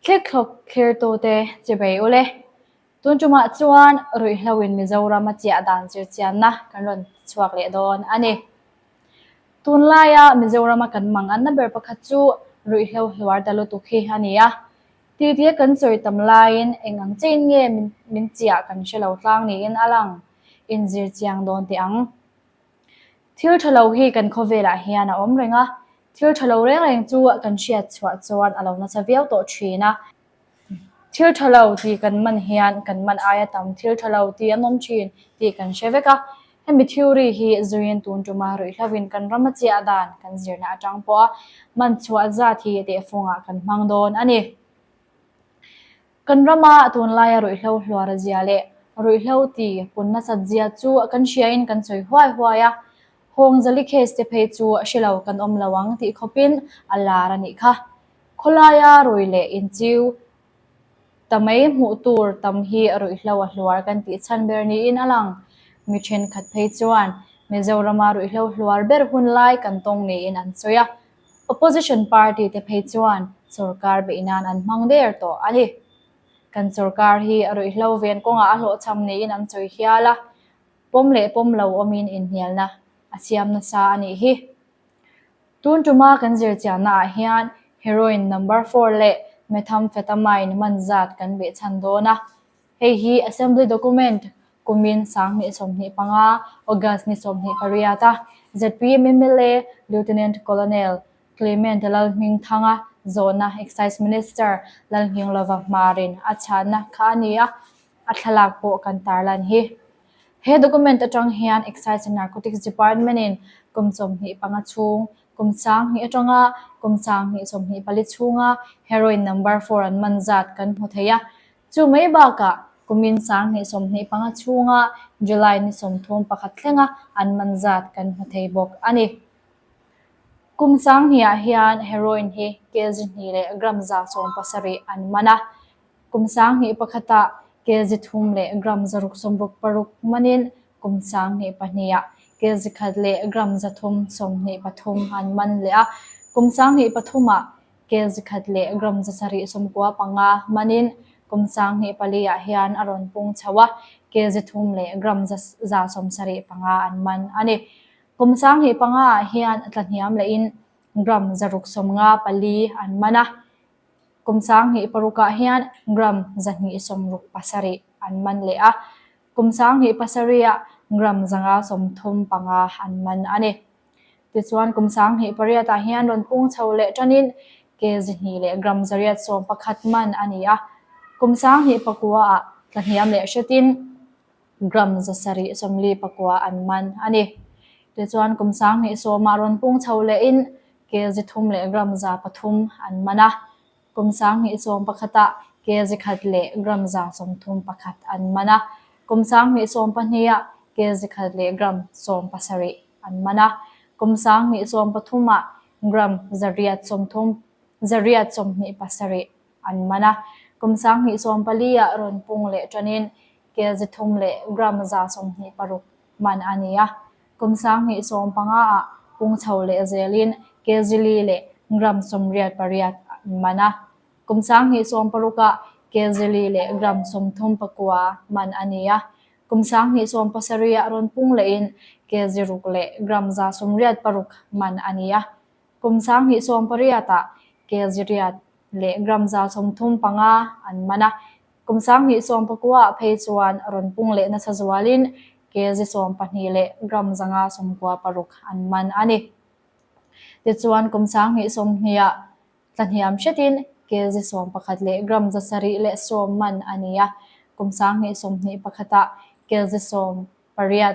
Thlikthlawk thlirtute chibei ule. Tun tumah chuan ruihhloin Mizoram a chiah dan zirchianna kan rawn chhuak leh dawn a ni. Tunlaia Mizorama kan mang anna ber pakhat chu ruihhlo hluar ta lutuk hi a ni a. Titia kan sawi tam laiin eng ang chein nge min chiah kan hre lo tlang niin a lang inzirchiang dawn teh ang. Thil tha lo hi kan khawvelah hian a awm reng a, thil tha lo reng reng chu kan hriat chhuah chuan a lo nasa viau tawh thin a. Thil tha lo tih kan man hian kan man aia tam thil tha lo tih an awm thin tih kan hre vek a. Hemi theory hi zuiin tun tuma ruihhlovin kan rama chiah dan kan zirna atang pawha man chhuah zat hi tehfungah kan hmang dawn a ni. Kan rama tunlaia ruihhlo hluara zia leh ruihhlo ti pun nasat zia chu kan hriain kan sawi huai huai a, Hawngzali case te phei chu hre lo kan awm lo ang tih khawpin a lar a nih kha. Khawlaia rui leh inchiu ta mai hmuh tur tam hi ruihhlo a hluar kan tih chhan ber niin a lang. Mi thenkhat phei chuan Mizorama ruihhlo hluar ber hun lai kan tawng niin an sawi a, Opposition party te phei chuan sorkar beih nan an hmang der tawh a ni. Kan sorkar hi ruihhlo ven kawngah a hlawhchham niin an sawi hial a, pawm leh pawm lo awmin inhnialna a siam nasa a nih hi. Tun tuma kan zirchianna ah hian heroin number four leh methamphetamine man zat kan behchhan dawn a. Hei hi Assembly document kumin 2025 August ni 28 a zpm mla Lieutenant Colonel Clement Lalhmingthanga zawhna Excise Minister Lalnghinglova hmarin a chhanna kha a ni a, a thlalak pawh kan tarlan hi. He document atang hian Excise and Narcotics Department-in kum 25 chhung, kum 2000 atanga kum 2024 chhunga heroin number four an man zat kan hmu thei a. Chu mai bakah kumin 2025 chhunga July ni 31 thlenga an man zat kan hmu thei bawk a ni. Kum 2000-ah hian heroin hi kg hnih leh gram 170 an man a. Kum 2001-ah kg thum leh gram 666 manin kum 2002-ah kg khat leh gram 323 an man leh a. Kum 2003-ah kg khat leh gram 795 manin kum 2004-ah hian a rawn pung chho a, kg thum leh gram 175 an man a ni. Kum 2005-ah hian tlahniam lehin gram 654 an man a. Kum 2006-ah hian gram 267 an man leh a, kum 2007-ah gram 535 an man a ni. Tichuan kum 2008-ah hian rawn pung chho leh tanin kg hnih leh gram 811 man a ni a, kum 2009-ah tlahniam leh hretin gram 749 an man a ni. Tichuan kum 2010-ah rawn pung chho lehin kg thum leh gram 300 an man a, kum 2011-ah kg khat leh gram 131 an man a, kum 2012-ah kg khat leh gram 17 an man a, kum 2013-ah gram 827 an man a, kum 2014-ah rawn pung leh tanin kg thum leh gram 126 man a ni a, kum 2015-ah pung chho leh zelin kg li leh gram 88 an man a, kum 2016-ah kg li leh gram 39 man a ni a, kum 2017-ah rawn pung lehin kg ruk leh gram 186 man a ni a, kum 2018-ah kg riat leh gram 35 an man a, kum 2019-ah phei chuan rawn pung leh nasa zualin kg 12 leh gram 596 an man a ni. Tichuan kum 2020-ah tlahniam hretin kg 11 leh gram 710 man a ni a, kum 2021-ah kg 18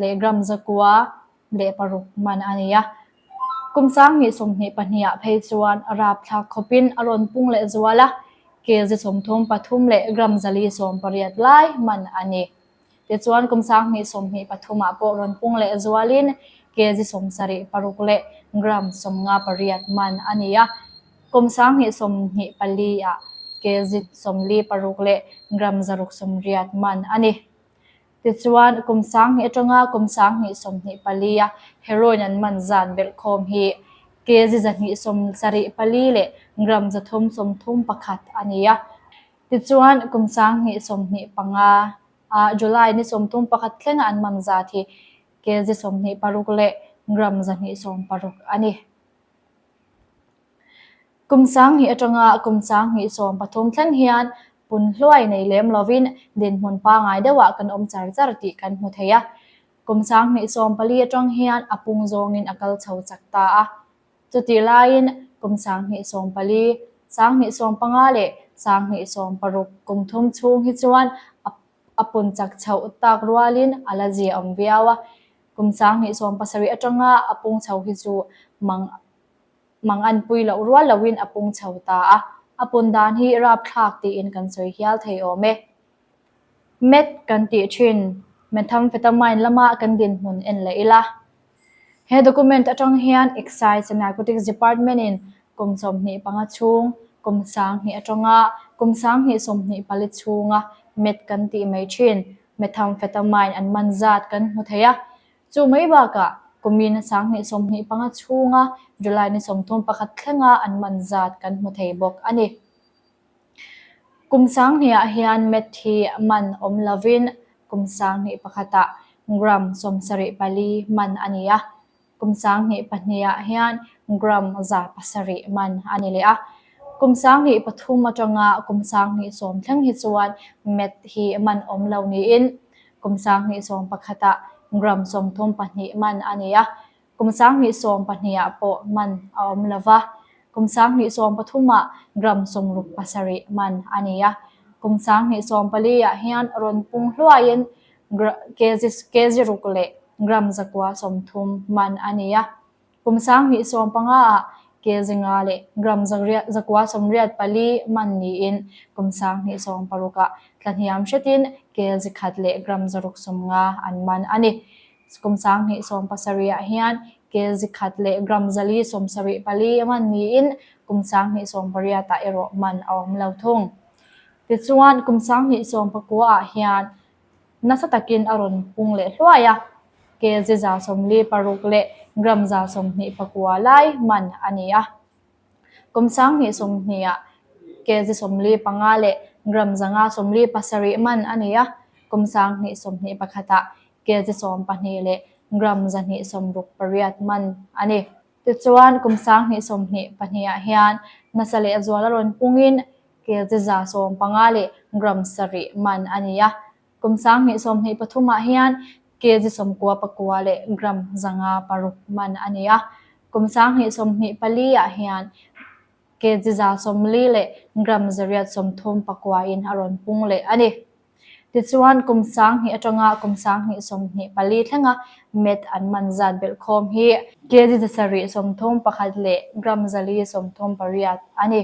leh gram 906 man a ni a. Kum 2022-ah phei chuan rapthlak khawpin a rawn pung leh zual a, kg 33 leh gram 418 lai man a ni. Tichuan kum 2023-ah pawh rawn pung leh zualin kg 76 leh gram 58 man a ni a, kum 2024-ah kg 46 leh gram 680 man a ni. Tichuan kum 2000 atanga kum 2024-a heroin an man zat belhkhawm hi kg 274 leh gram 331 a ni a. Tichuan, kum 2025 a July ni 31 thlenga an man zat hi kg 26 leh gram 260 a ni. Kum 2000 atanga kum 2013 thleng hian pun hluai nei lem lovin dinhmun pangngai deuhah kan awm char char tih kan hmu thei a. Kum 2014 atang hian a pung zawngin a kal chho chak ta a. Chutih laiin kum 2014, 2015 leh 2016 kum thum chhung hi chuan a pun chak chhoh tak rualin a la zia awm viau a. Kum 2017 atanga a pung chho hi chu mang Mang an pui loh rual loin a pung chho ta a, a pun dan hi rapthlak tiin kan sawi hial thei awm e. Meth kan tih thin, Methamphetamine lama kan dinhmun en leh ila. He document atang hian Excise and Narcotics Department-in kum 25 chhung, kum 2000 atanga kum 2024 chhunga meth kan tih mai thin, Methamphetamine an man zat kan hmu thei a. Chu mai bakah kumin 2025 chhunga July ni 31 thlenga an man zat kan hmu thei bawk a ni. Kum 2000-ah hian meth hi man awm lovin kum 2001-ah gram 74 man a ni a. Kum 2002-ah hian gram 700 man a ni leh a. Kum 2003 atanga kum 2010 thleng hi chuan meth hi man awm lo niin kum 2011-ah gram 34 man a ni a. Kum 2012-ah pawh man a awm lo va. Kum 2013-ah gram 67 man a ni a. Kum 2014-ah hian rawn pung hluaiin kg ruk leh gram 930 man a ni a. Kum 2015-ah kg nga leh gram 984 man niin kum 2016-ah tlahniam hretin kg khat leh gram 650 an man a ni. Kum 2017-ah hian kg khat leh gram 474 man niin kum 2018-ah erawh man a awm lo thung. Tichuan, kum 2019-ah hian nasa takin a rawn pung leh hluai a, kg 46 leh gram 29 lai man a ni a. Kum 2020-ah kg 45 leh gram 537 man a ni a, kum 2021-ah kg 12 leh gram 268 man a ni. Tichuan, kum 2022-ah hian nasa leh zual a rawn pungin kg 115 leh gram 7 man a ni a. Kum 2023-ah hian kg 99 leh gram 506 man a ni a. Kum 2024-ah hian kg 140 leh gram 839-in a rawn pung leh a ni. Tichuan, kum 2000 atanga kum 2024 thlenga meth an man zat belhkhawm hi kg 731 leh gram 438 a ni.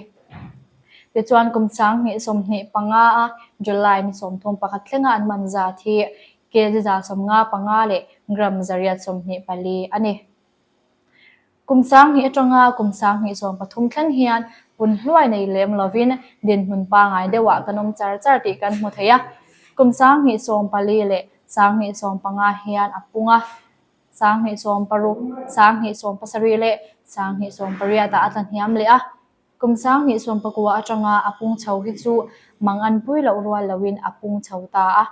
Tichuan, kum 2025-a July ni 31 thlenga an man zat hi kg 155 leh gram 824 a ni. Kum 2000 atanga kum 2013 thleng hian pun hluai nei lem lovin dinhmun pangngai deuhah kan awm char char tih kan hmu thei a. Kum 2014 leh 2015 hian a pung a, 2016, 2017 leh 2018 ah a tlahniam leh a. Kum 2019 atanga a pung chho hi chu mang an pui loh rual loin a pung chho ta a.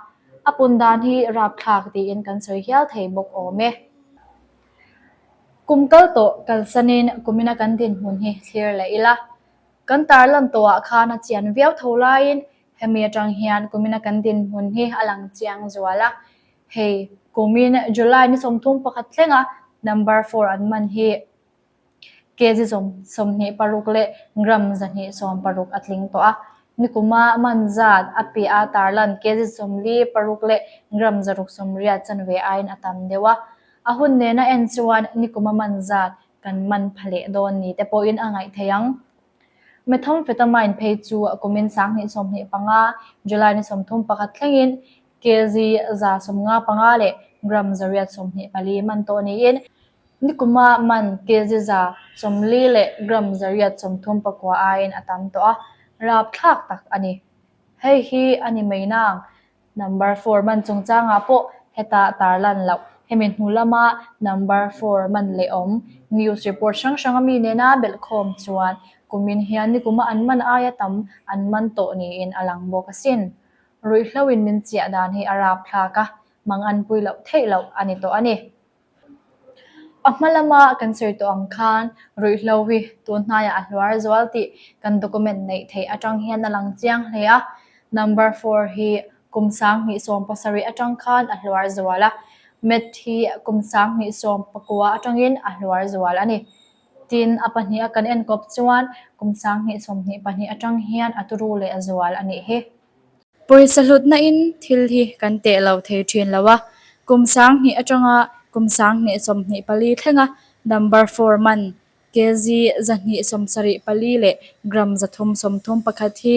A pun dan hi rapthlak tiin kan sawi hial thei bawk awm e. Kum kal tawh kalsanin kumina kan dinhmun hi thlir leh ila. Kan tarlan tawhah khan a chian viau tho laiin hemi atang hian kumina kan dinhmun hi a lang chiang zual a. Hei, kumin July ni 31 thlenga number four an man hi Kg 26 leh gram 260 a tling tawh a. Nikuma man zat a piah a tarlan kg 46 leh gram 680 chanve aiin a tam deuh a. A hun nena en chuan nikuma man zat kan man pha leh dawn ni te pawhin a ngaih theih ang. Methamphetamine phei chu kumin 2025 July ni 31 thlengin kg 155 leh gram 824 man tawh niin Nikuma man kg 140 leh gram 839 aiin a tam tawh a, rapthlak tak a ni. Hei hi a ni mai nang. Number four man chungchangah pawh heta tarlan loh. Hemi hnu lama number four man leh awm news report hrang hrang ami nena belhkhawm chuan. Kumin hian nikuma an man aia tam an man tawh niin a lang bawk asin. Ruihhlo in min chiah dan hi a rapthlak a, mang an pui loh theih loh a ni tawh a ni. A hma lama kan sawi tawh ang khan ruihhlo hi tun hnaiah a hluar zual tih kan document neih theih atang hian a lang chiang hle a. Number four hi kum 2017 atang khan a hluar zual a, Meth hi kum 2019 atangin a hluar zual a ni. Tin, a pahniha kan enkawp chuan kum 2022 atang hian a turu leh a zual a nih hi. Pawisa hlutna in thil hi kan teh lo thei thin lo a, kum 2000 atanga kum 2024 thlenga number four man kg 274 leh gram 331 hi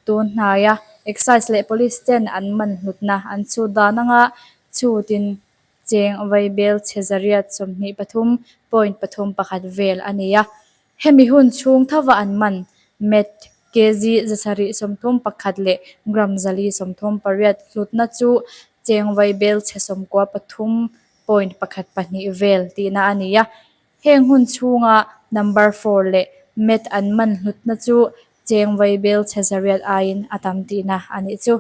tun hnaia Excise leh Police ten an man hlutna an chhut dan anga chhutin cheng vaibel chhe 823.31 vel a ni a. Hemi hun chhung thova an man, Meth, kg 731 leh gram 438 hlutna chu cheng vaibel chhe 93.14 vel tihna a ni a. Heng hun chhunga number four leh Meth an man hlutna chu cheng vaibel chhe 800 aiin a tam tihna a nih chu.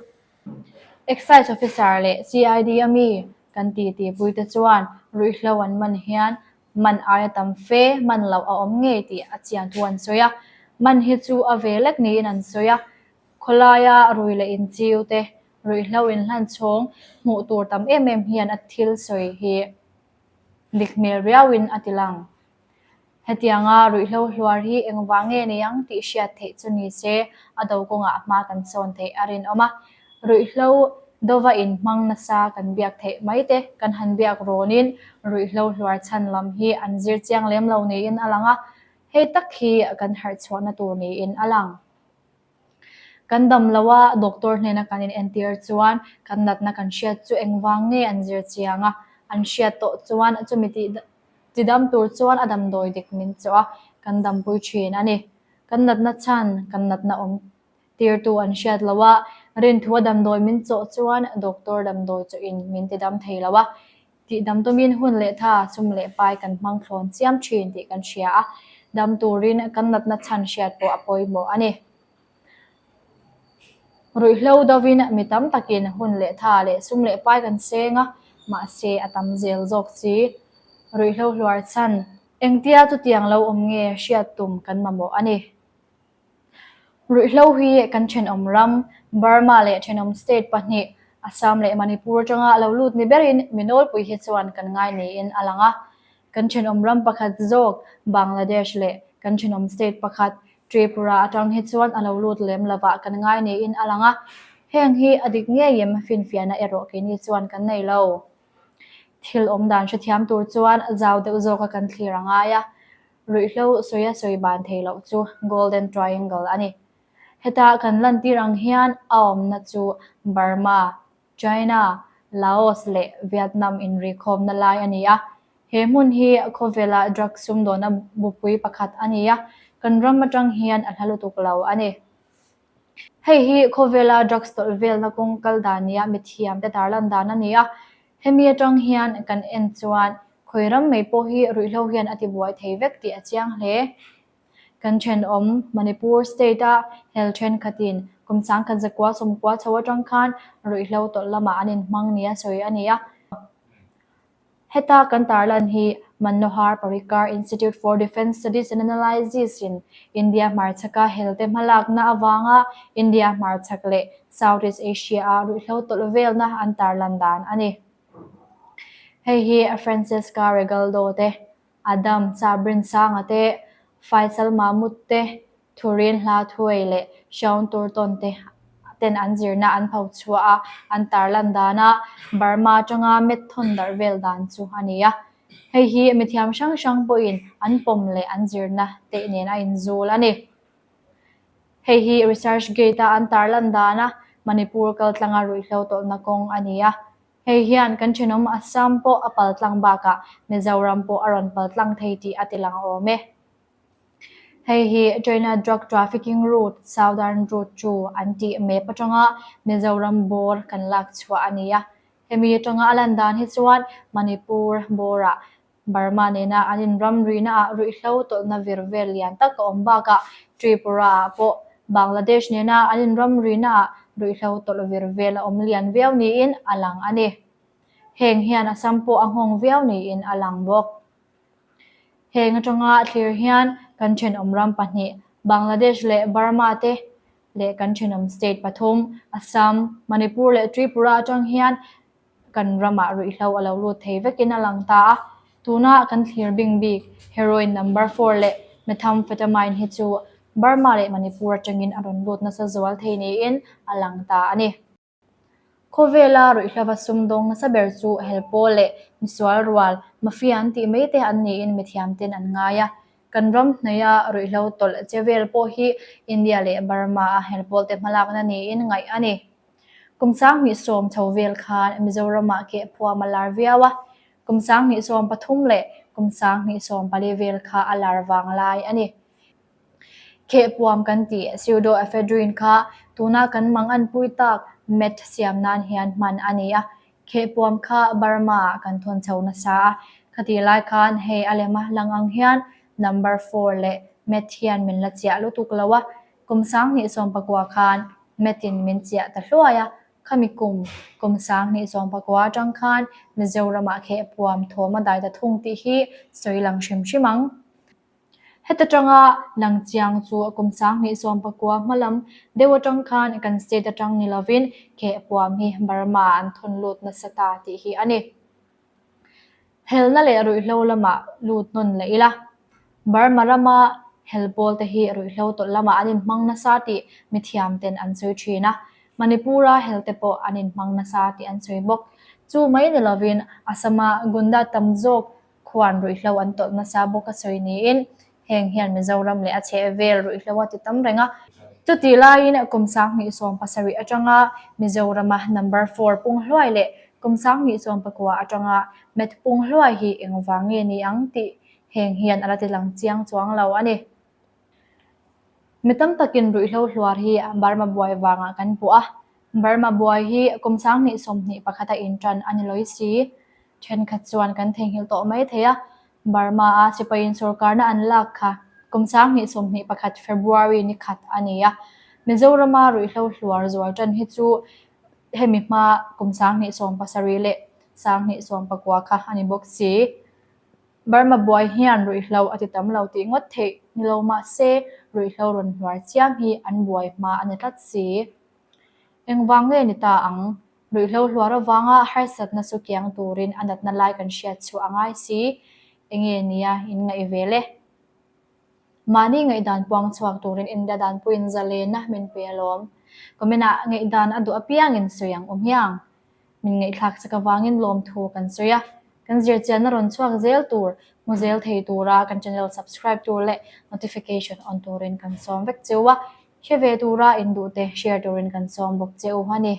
Excise Officer leh CID a mi kan titi puite chuan ruihhlo an man hian Man aia tam fe man loh a awm ngei tih a chian thu an sawi a, man hi chu a ve lek niin an sawi a. Khawlaia rui leh inchiu te, ruihhlo inhlan chhawng hmuh tur tam em em hian a thil sawi hi dik hmel riauin a ti lang. Hetianga ruihhlo hluar hi engvang nge ni ang tih hriat theih chu ni se a do kawngah hma kan sawn theih a rinawm a. Ruihhlo dova inhmang nasa kan biak theih mai te kan han biak rawnin ruihhlo hluar chhan lam hi an zir chiang lem lo niin a lang a, hei tak hi kan harh chhuahna tur niin a lang. Kan dam lo a, doctor hnena kan inentir chuan kan natna kan hriat chu engvang nge an zir chiang a, an hriat tawh chuan chumi tih tidam tur chuan a damdawi dik min chawh a, kan dampui thin a ni. Kan natna chhan, kan natna awm Tirtu an hriat lo a, rinthua damdawi min chawh chuan doctor damdawi chawhin min tidam thei lo a, tihdam tumin hun leh tha, sum leh pai kan hmang thlawn chiam thin tih kan hria a, dam turin kan natna chhan hriat pawh a pawimawh a ni. Ruihhlo dovin mi tam takin hun leh tha leh sum leh pai kan seng a, mahse a tam zel zawk si. Ruihhlo hluar chhan engtia chutiang lo awm nge hriat tum kan mamawh a ni. Ruihhlo hi kan thenawm ram, Burma leh thenawm state pahnih, Assam leh Manipur atanga lo lut ni berin mi nawlpui hi chuan kan ngai niin a lang a. Kan thenawm ram pakhat zawk, Bangladesh leh kan thenawm state pakhat, Tripura atang hi chuan a lo lut lem lovah kan ngai niin a lang a. Heng hi a dik ngeiin finfiahna erawh keini chuan kan nei lo. Thil awmdan hrethiam tur chuan zau deuh zawka kan thlir a ngai a. Ruihhlo sawi a sawi ban thei loh chu Golden Triangle a ni. Heta kan lantir ang hian a awmna chu Burma, China, Laos leh Vietnam inrikhawmna lai a ni a. He hmun hi khawvela drug sumdawna bupui pakhat a ni a, kan ram atang hian a hla lutuk lo a ni. Hei hi khawvela drugs tawlh velna kawng kal dan nia mithiamte tarlan dan a ni a. Hemi atang hian kan en chuan khawi ram mai pawh hi ruihhlo hian a tibuai thei vek tih a chiang hle. Kan thenawm Manipur state-a hel thenkhatin kum 1990 chho atang khan ruihhlo tawlh lamah an inhmang nia sawi a ni a. Heta kan tarlan hi Manohar Parrikar Institute for Defence Studies and Analysis in India hmarchhaka helte hmalakna avanga India hmarchhak leh Southeast Asia-a ruihhlo tawlh velna an tarlan dan a ni. Hei hi Francesca Regaldo te, Adam Sabrinsanga te, Faisal Mahmud te, Thurin hla thuai leh Shaun Turton te ten an zirna an pho chhuah a, an tarlan dana Burma atanga met thawn darh vel dan chu a ni a. Hei hi mithiam hrang hrang pawhin an pawm leh an zirna teh nen a inzul a ni. Hei hi Research Gate-a an tarlan dana Manipur kaltlanga ruihhlo tawlhna kawng a ni a. Hei hian kan thenawm Assam pawh a paltlang bakah Mizoram pawh a rawn paltlang thei tih a tilang awm e. Hei hi China Drug Trafficking Route, Southern Route chu an tih map atanga Mizoram bawr kan lak chhuah a ni a. Hemi atanga a lan dan hi chuan Manipur bawrah Burma nena an inramrina ah ruihhlo tawlhna vir vel lian tak a awm bakah Tripura ah pawh Bangladesh nena an inramrina ah ruihhlo tawlh vir vel a awm lian viau niin a lang a ni. Heng hian Assam pawh a nghawng viau niin a lang bawk. Heng atanga thlir hian kan thenawm ram pahnih Bangladesh leh Burma te leh kan thenawm state pathum Assam, Manipur leh Tripura atang hian kan ramah ruihhlo a lo lut thei vekin a lang ta a. Tuna kan thlir bing bik heroin number four leh methamphetamine hi chu Burma leh Manipur atangin a rawn lut nasa zual thei niin a lang ta a ni. Khawvela ruihhlova sumdawng nasa ber chu helpawl leh misual rual, mafia an tih mai te an niin mithiamten an ngai a. Kan ram hnaia ruihhlo tawlh che vel pawh hi India leh Burma-a helpawlte hmalakna niin ngaih a ni. Kum 2010 chho vel khan Mizoramah kehphuam a lar viau a, kum 2013 leh kum 2014 vel kha a lar vang lai a ni. Khehpuam kan tih pseudoephedrine kha tuna kan mang anpui tak meth siam nan hian hman a ni a, khehpuam kha Burma-ah kan thawn chho nasa a, khatih lai khan hei a lema lang ang hian number four leh meth hian min la chiah lutuk lo a, kum 2019 khan meth in min chiah ta hluai a, khami kum kum 2019 atang khan Mizoramah khehpuam thawm a dai ta thung tih hi sawi lang hrim hrim ang. Heta tanga lang chiang chu kum 2019 hma lam deuh atang khan kan state atang ni lovin khehpuam hi Burma an thawn lut nasa ta tih hi a ni. Helna leh ruihhlo lamah lut nawn leh ila. Burma rama hel pawl te hi ruihhlo tawlh lamah an inhmang nasa tih mithiam ten an sawi thin a. Manipur-a hel te pawh an inhmang nasa tih an sawi bawk. Chu mai ni lovin Assam-a Gunda tam zawk Khuan ruihhlo an tawlh nasa bawk a sawi niin heng hian Mizoram leh a chhehvel ruihhlo a ti tam reng a. Chutih laiin kum 2017 atanga Mizorama number four pung hluai leh kum 2019 atanga meth pung hluai hi engvang nge ni ang tih heng hian a la ti lang chiang chuang lo a ni. Mi tam takin ruihhlo hluar hi Burma buai vangah kan puh a, Burma buai hi kum 2021 a intan a ni lawi si. Thenkhat chuan kan theihnghilh tawh mai thei a, Burma-a sipaiin sorkarna an lak kha kum 2021 February ni khat a ni a. Mizorama ruihhlo hluar zual tan hi chu hemi hma kum 2017 leh 2019 kha a ni bawk si. Burma buai hian ruihhlo a ti tam lo tih ngawt theih ni lo mah se, ruihhlo rawn hluar chiam hi an buai hma a ni tlat si. Engvang nge ni ta ang? Ruihhlo hluar avanga harsatna chu kiang turin a natna lai kan hriat chhuah a ngai si. Enge nia in ngaih vel e? Mahni ngaihdan puang chhuak turin India danpuiin zalena min pe alawm. Comment ah ngaihdan a duh apiangin sawi ang awm hiang. Min ngaihthlak chak avangin lawmthu kan sawi a, kan zirchianna rawn chhuak zel tur, hmu zel thei tura kan channel subscribe tur leh notification on turin kan sawm vek cheu a, hre ve tura induhte share turin kan sawm bawk che u a ni.